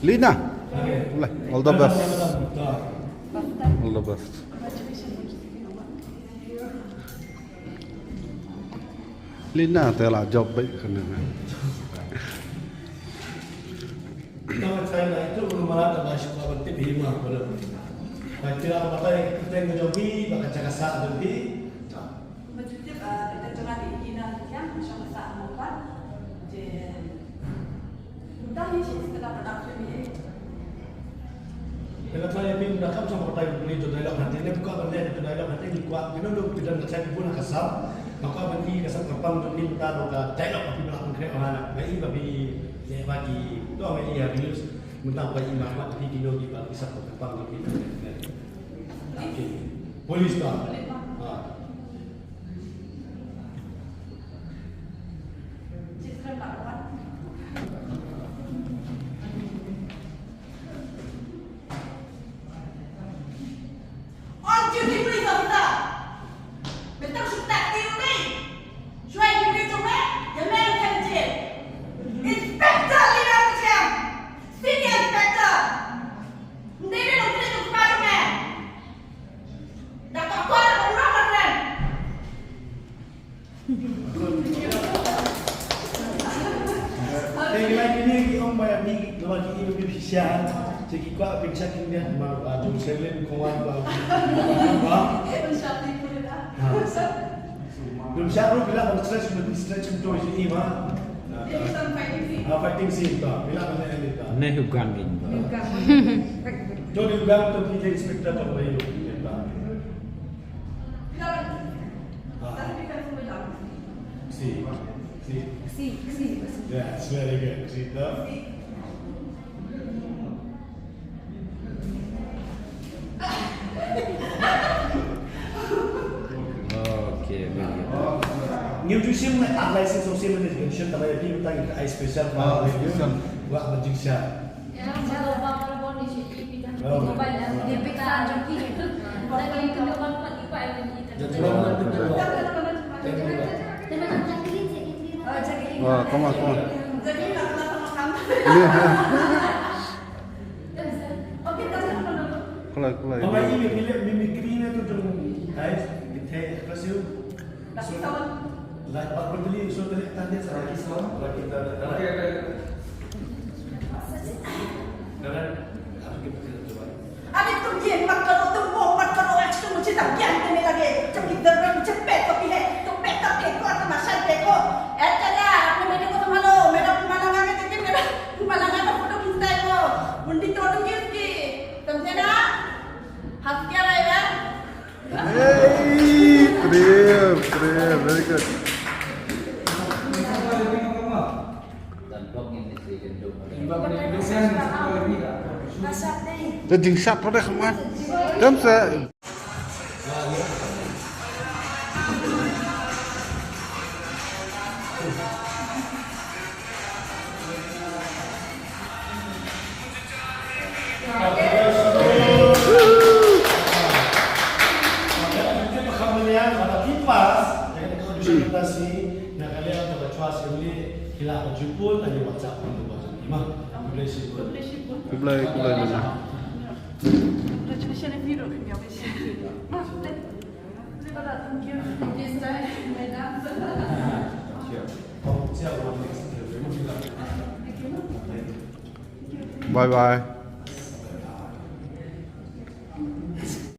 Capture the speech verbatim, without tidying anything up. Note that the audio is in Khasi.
Lina, all the best. All the best. Lina, te la job baik kena. Tang China itu belum malah tak masuk ke penting lima pada. Baca apa tak yang penting ke jobi, bakal jaga sah jobi. Mencucuk, eh, kita jangan di ina yang macam sah empat. Je. Entah ni sih sekedar production ni. Lada ka la ïa phi mynta kam shong batai u pule uto u dialogue hangne, lada phi kwah ban leh uto u dialogue hangne, phi kwah phi don, don phi don ka jait phi bun ha ka sap, phi kwah ban i ka sap kyrpang jong phi mynta, don ka dialogue ba phi ba la pynkhreh ha na, ba i ba phi leh ba ki, to ba i ha views mynta, ba i ba mat phi kino kiba ki sap kyrpang jong phi. Okay. Police to. Ha. On duty police officer. Bynta shu tak ti u dei. Shuwa ki briew jong me, ïa me kan jin. Inspector Lina Muchiem. Senior Inspector. Ndei ne nongtrei jong kpa jong me. Da ka kor da ka urang ka kren. Te ki lai kine ki ong ba ïa phi, namar ki ïohi ba phi shisha. Te ki kwah pynshai ki ïa mar, ah, jong Sherlyn Khongwan ba. Ba. Ha. Jong Shah Rukh phi lah ban stretch, ban stretch to ïa i ma. Ah, fighting scene to. Phi lah ban ïa i to. Neh u gang in. To di u gang to ki inspector to ba ïohi. Ksi. Ksi. Ksi, ksi. Yes, very good. Ksi to. Okay, very good. Ngim ju shim na, ah, license, so shim na, shim ta ba ïa phi mynta ngi ai special. Ah, special. Wah, ba jingshisha. Oh, come on, come on. Kulai, kulai. Mama, ini milik mimikri na tu dong, guys, kita kasih. Laki sawan. Laki, Pak Menteri, usul tadi tadi saya laki sawan, laki tadi. Okey, okey. Dalam, aku kita coba. Ani tum ye mat karo, tum mo mat karo, aaj tum mujhe dhamkiyan dene lage. Jab ki zarurat mujhe pehto bhi hai, to pehta dekho, tamasha dekho. Aisa nahi, apne bete ko sambhalo, mera malanga mein dekhiye, mera malanga ka photo khinchta hai wo. Mundi tod dungi uski. Samjhe na? Has kya rahe ho? Hey, prayer, prayer, very good. Te jingshisha pdeng khmat. Tem se. Khublei, khublei, khublei. Bye bye.